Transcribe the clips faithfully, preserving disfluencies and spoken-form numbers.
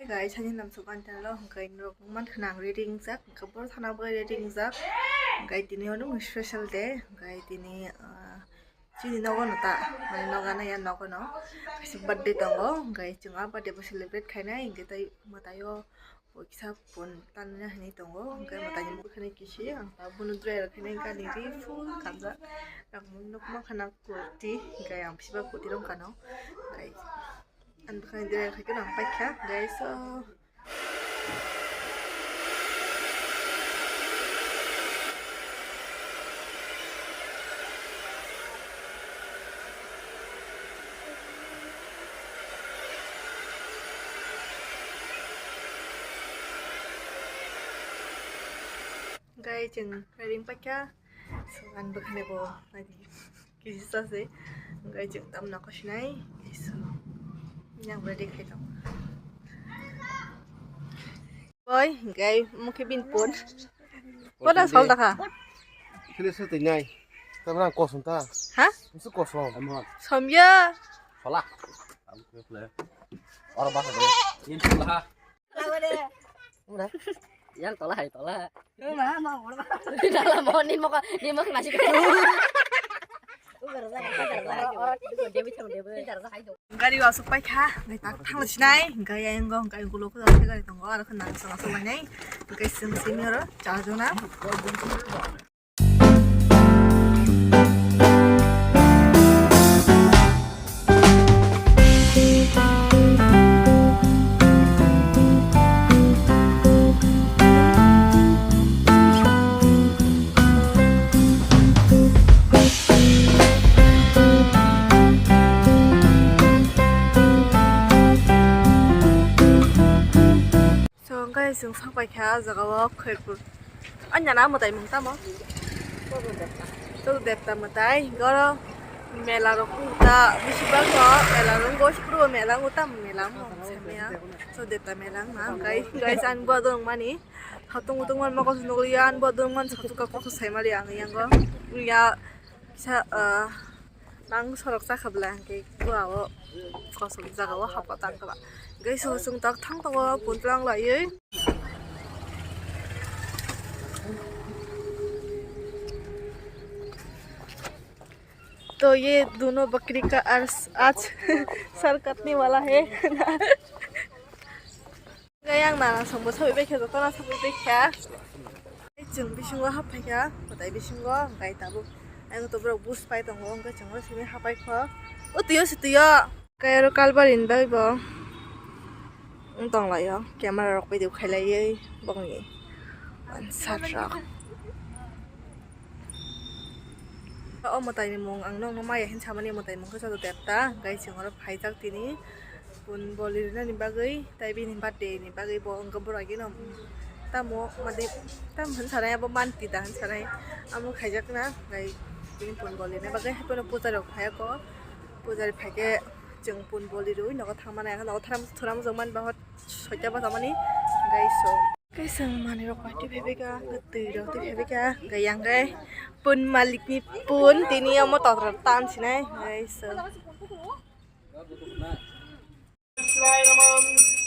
Guys, ani nam sok antalo, hwnkhe norok mankha ang ready wngjak, hwnkhe boro thana bo ready wngjak, hwnkhe tini hwnwi special day, hwnkhe tini, ah, chini nogo no ta, mane nogo no ya nogo no kaisa birthday tongo, hwnkhe chwng a birthday bo celebrate khainai, hwnkhe tei mwtaio bo kisa phone tanina hinwi tongo, hwnkhe mwtaini bwkhani kisi ang ta bono dryer khainai, hwnkhe ani ri full kanjak, ang nukma khana kurti, hwnkhe ang bisiba kurti rok kano, hwnkhe. Ang bwkhani dryer khai kheno ang paikha, guys, oh. Guys, chwng ring paikha. So, ang bwkhani bo naidi. Kisi sa se. Hwnkhe chwng tamna kosinai. So, yang ready khai tong. Boy, hwnkhe mukhe bin pon. Pon sol dakha. Kile se tei nai. Tamra kosom ta. Ha? Musu kosom. Somya. Hola. Oro basa de. Yen hola. Yang tola hai tola. Dalam mau ni mau ni mau nasi. Gari o aswk paikha, hwnkhe tak thangna sinai, hwnkhe yang go, hwnkhe ulo khe gari tongo, aro khe nang song aswk lainai, hwnkhe chwng simi oro charjona. So, hwnkhe chwng sak paikha ah jagao Khairpur. Ani nana mwtai mung tamo? Tolu Depta mwtai. Hwnkhe oro mela rok ta bisi bagno mela rok wngkha, Sikro mela wngkha, tamo mela wngkha samya. So, Depta mela wngkha, hwnkhe guys, ani bo dong mani. Hatung utung man mokol nukliya, ani bo dong man satu ka koso saimali ang yango. Ya, Sa, ah, nang sorok chakha bwla hwnkhe bua o kosom jaga o hapkha tang kha ba. Hwnkhe so chwng tak thang tongo puntlang laiwi. तो ये दोनों बकरी का आज, आज सर कटने वाला है। Hwnkhe yang nana songbo sabai baikha, jotono sabai baikha. Chwng bisingo haphaikha, mwtai bisingo, hwnkhe tabuk ayang to borok buj pai tongo, hwnkhe chwngno simi hapaikha. O twiyo se twiyo. Hwnkhe aro kalbari ni bagwi bo wng tonglaio, camera rok video khailaiwi bokni shirt rok. O mwtai ni mung ang nokno maya hinwi samani, mwtai mung khe joto Depta, hwnkhe chwng oro phaijak tini. Pun boli rinani bagwi, tai bini birthday ni bagwi bo wngkha borok agino tamo madi tamo hinwi sanai abo manti da hinwi sanai amo khaijakna, tai bini pun boli rinani bagwi haiphano pujari rok phaiya kho, pujari phaikhe chwng pun boli rwui nogo thangmani, nogo thram thwram jokmani bahut soita bwtharmani, hwnkhe so. Kaisa manwi rok pai twi phaibai kha, twi rok twi phaibai kha, hwnkhe yang khe pun malik ni pun tini omo totra tan sinai, hwnkhe so. शिवाय नमः।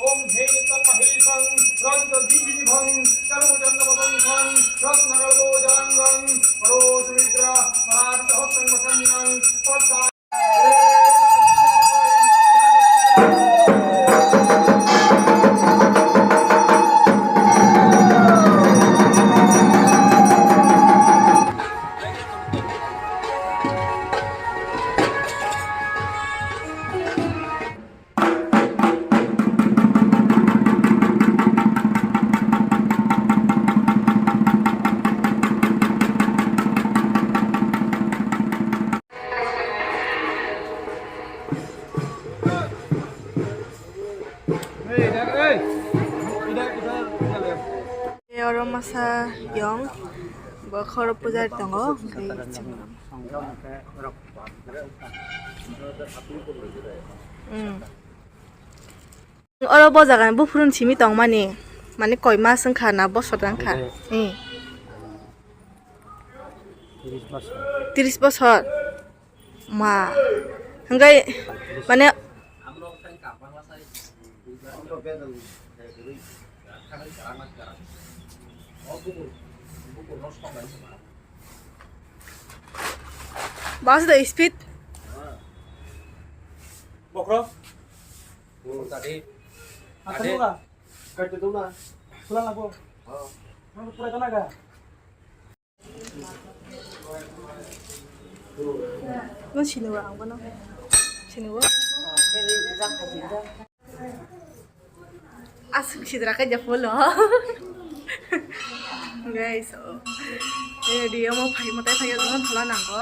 ओम धेनुकं महेशं रजतद्युतिनिभं सर्वचन्द्रमतंसं रत्नगर्भोजाङ्गं करोतु विग्रहपराजितहस्तं प्रसन्नं Padma Oro masa yong, bo khoro pujari tongo, hwnkhe chwng. Hmm. Oro bo jaga ni buphuru ni simi tongmani, mane koi mas wngkha na bosor wngkha? Hmm. Tris bosor. Ma. Hwnkhe mane Bas da speed. Bokro. Tadi. Ate. Ate. Kau tu na. Pulang aku. Oh. Mana pura kena ga? No sini wa ang bono. Sini wa. Asuk sidra ka japolo. Guys, oh. Eh, dia mau pai, mau tai pai, jangan pula nangko.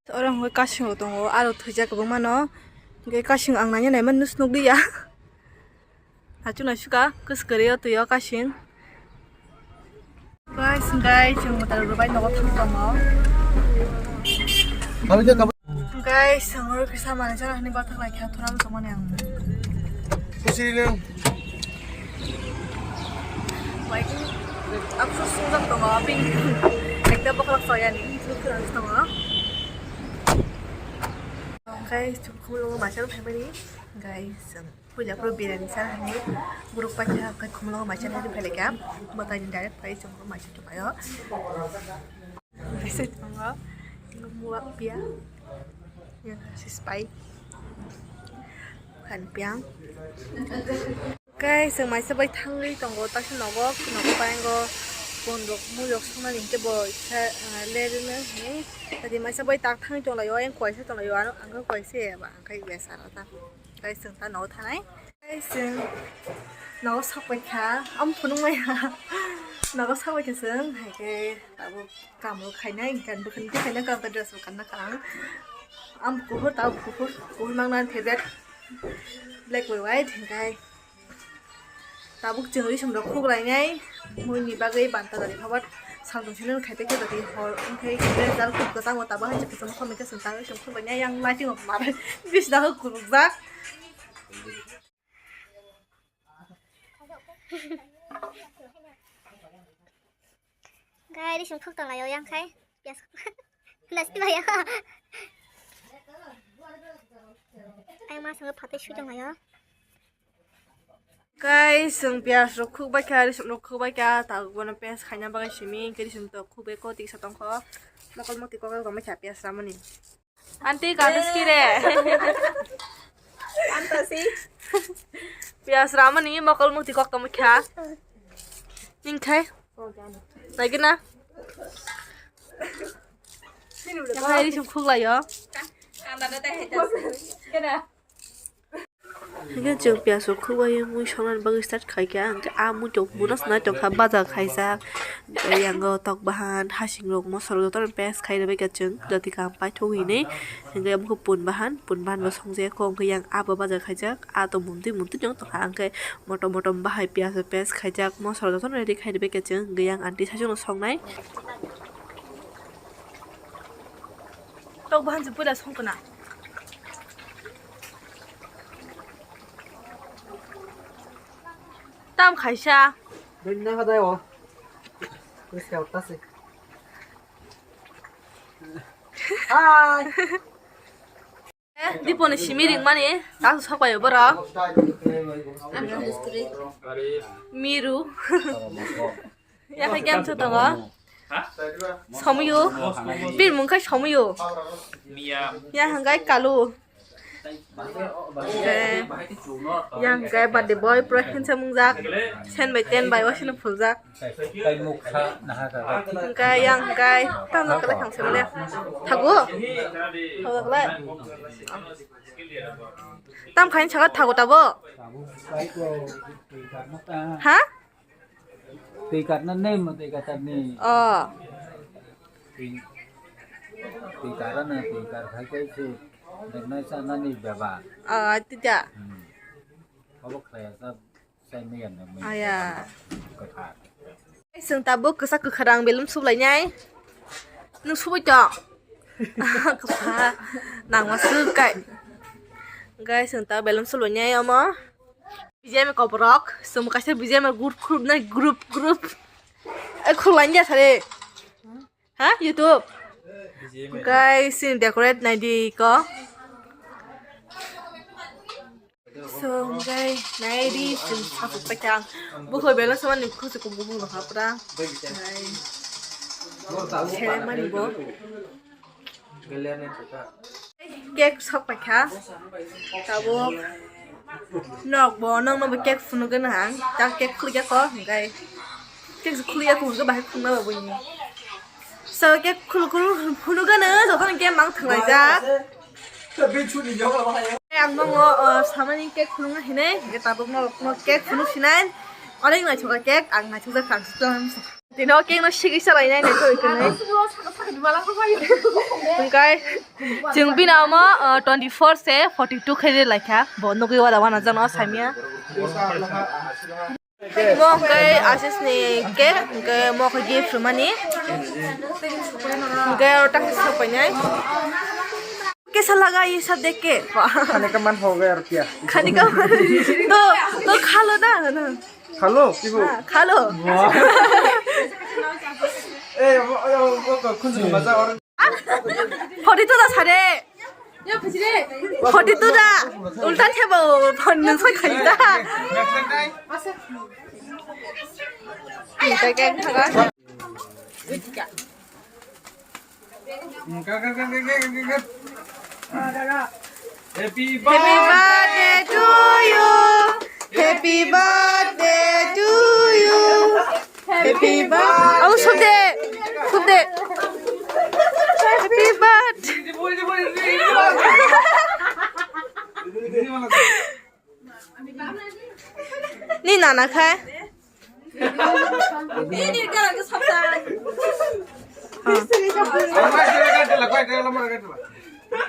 Oro hwnkhe kasing bo tongo, aro thwijak kwbangma no. Hwnkhe kasing ang naiya naima nus nukliya. Achuk naisukha kwswk kwrwi o twi o kasing. Guys, guys, chwng mwtai rwbai nogo thang tongo. Guys, chwng oro kisa manwi chana hwnwi bathak lai kha thura tongmani ang. Kusi nang. Wai, afsus sungjak tongo, pink. Ekta bokhorok soyani, thura tongo. Guys, chwng khumulwngo masa phaimani. Guys, chwng. Puila phuru biryani sa hwnwi borok paikha, hwnkhe khumulwngo maisa nugwi phailai kha. Mwtaini direct phai chwng maisa tukaio. Kaisa tongo, muwak piya. Yang si spai. Khan piya. Khe chwng maisa bai thangwi tongo, taksa nogo, nogo paingo. Bondok muyok songnani hwnkhe bo kisa, ah, lerwino hwnwi. Tadi maisa bai tak thangwi tonglaio, ayang kwaisa tonglaio, ano ang khe kwaisa eba, ang khe besa rw ta. Guys, chwng ta nogo thanai. Guys, chwng nogo sok bai kha. Am phunuk maya. Nogo sok bai kha chwng. Hai khe tabuk kamu khainai, gan bwkhani khe khainai, kanta dress bo kanna kha ang. Am kuhur, tabuk kuhur, kuhur mang nani favorite. Black bai white, hingkai. Tabuk chwng risum rok khuk lainai, muini bagwi banta dali phabat saltong sini khai tei khe dati hor wngkhai khe jal khuk kwchang o tabuk hai kwchang khomai khe chwng ta risum khuk lainai yang lighting rok mar bisna huk kurukjak. Gai risum khuk tong laio yang khai. Yes. Nasti ba ya. Ai ma sanga phatai sui tong laio. Guys, chwng piyaj rok khuk bai kha, risum rok khuk bai kha, tabuk bono paste khaina bagwi simi, hwnkhe risum tok khuk bai kotisa tongkho. Mokol moti kok rok tongbai kha piyaj ramani. Aunty, kata ski re. Anta si. Piyas ramani mokol mukti kok tamo kha. Ning khai. Lagi na. Khai risum khuk laio. Kena. Hingke chwng piyas rok khuk bai mui songnani bagwi start khai kha, hingke a mui tong muna se nai tong kha baja khaijak, hingke yango tok bahan, hasing rok, moso rok jotono paste khai rwbaikha chwng, jati kaham paithok hinwi, hingke omo khe pun bahan, pun bahan bo songjak kho, hingke yang a bo baja khaijak, a tong mumtwi mumtwi tong tongkha, hingke motom motom bahai piyas rok paste khaijak, moso rok jotono ready khai rwbaikha chwng, hingke yang aunty saichung no songnai. Tok bahan se puila songkha na. Tam khaisa. Bini na hadai o. Bini se otta se. Hai. Eh, Diponi simi ringmani, tak sok bai borok. Miru. Ya khai game se tongo. Somiyo. Bir mung khai somiyo. Ya hingkai kalu. Eh, ya hingkai birthday boy pura handsome wngjak. Sen bai ten bai wasino phuljak. Hingkai ya hingkai tamo kala thang se mole. Thago. Thago kala. Tam khain saka thago tabo. Ha? Twi karna nei mo twi katar ni. Oh. Twi, twi kara na twi kar khai khai se. Dengnai sa na ni beba. Ah, tita. Hmm. Obo khlai sa sai mui ya na mui. Aya. Kotha. Chwng tabuk kwchak kwkharang belum sup lainai. Nwng subui tong. Kwpha nangma swk kai. Guys, chwng ta belum sup lainai omo. B G M koborok, sum kaisa B G M group group na group group. E khulai ya sare. Ha, YouTube. Guys, sini decorate nai di ko. So, guys, nai di sum sapuk pachang. Bukhoi bela sama ni khusu ko bubung lo hapra. Sere mani bo. Cake sok paikha. Tabuk nok bo, nok no bo cake phunuk gana ang. Ta cake khulya ko, hingkai. Cake khulya ko, hingkai bahai khulna ba buini. So cake khulu khulu phunuk gana, joto ni cake mang thanglaijak. Ang nongo, uh, samani cake phunuk na hinai, hingkai tabuk nok no cake phunuk sinai. Onek nai choka cake, ang nai choka kang. Tino cake no sigi salai nai nai toi kene. Tungkai chwng bini omo, uh, twenty four se forty two khe lai kha. Bo nugui wada wana jano samia. Mo kai Ashish ni cake, kai mo kai gift mani. Kai ota sa painai. Kaisa laga ye sab dekh ke. Khane ka man ho gaya aur kya? Khane ka man. To, to kha lo na, na. Khalo, kibo? Ha, khalo. Eh, wo, wo, wo, wo, khunju maja or. Forty two da sare. Forty two da. Ulta thebo, phone nung sai khai da. Kita kan thaga. Happy birthday to you. Happy birthday to you. Happy birthday. Oh, sunde. Sunde. Happy birthday. Ni nana khai.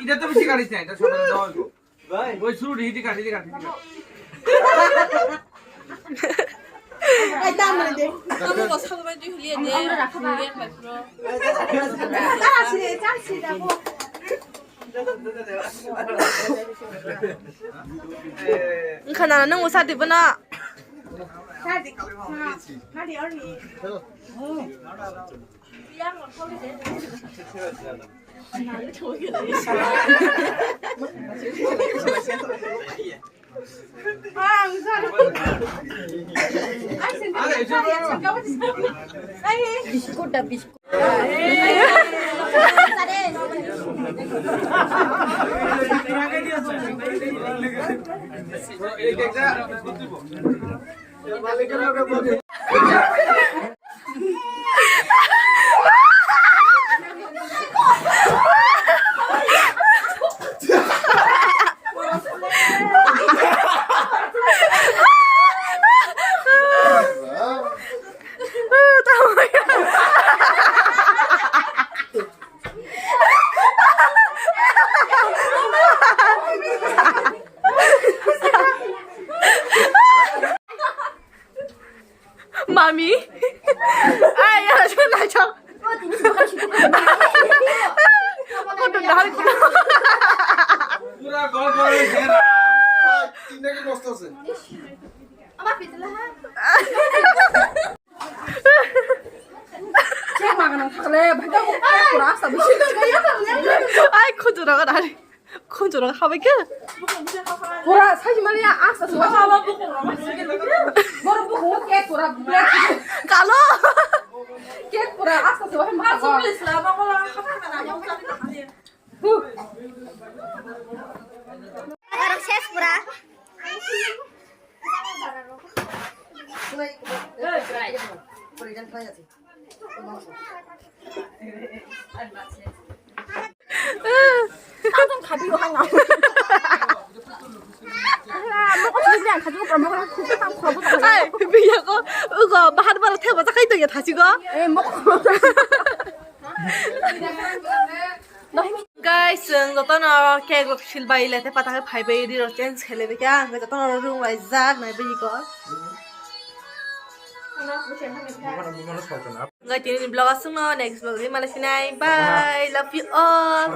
Ita to bisi garis nai, ita sobe dol. Oi suru di, di garis, di garis. Ai, tamo de. Tamo ko sabo bai di huliya de. Huliya bai pro. Tara si, tara si da bo. Wngkha nana nwng usa di bono. Biscuit da biscuit. Mami. Ay, ya, ya, ya. Kotor dahar kotor. Pura gol gol hera. Tinta ke kosto ase. Cake magan ang thakle, bhai, ta pura asta bisi. Ai, khujura ga dahar. Khunjurang habai khe. Pura sai mani ya, asa suwa. Boro buku ke pura black. Kalo. Ke pura asa suwa. Aro ses pura. Hai, biya ko, ugo, bahar bara theba jakai to ya thasi go. Eh, mok. Guys, chwng jotono cake rok sil bai le, tei pata khe phai bai, ri rok change khe le, bekhe ang jotono rung bai jak nai bai ko. Guys, tini ni vlog aswk no, next vlog ri malai sinai. Bye, love you all.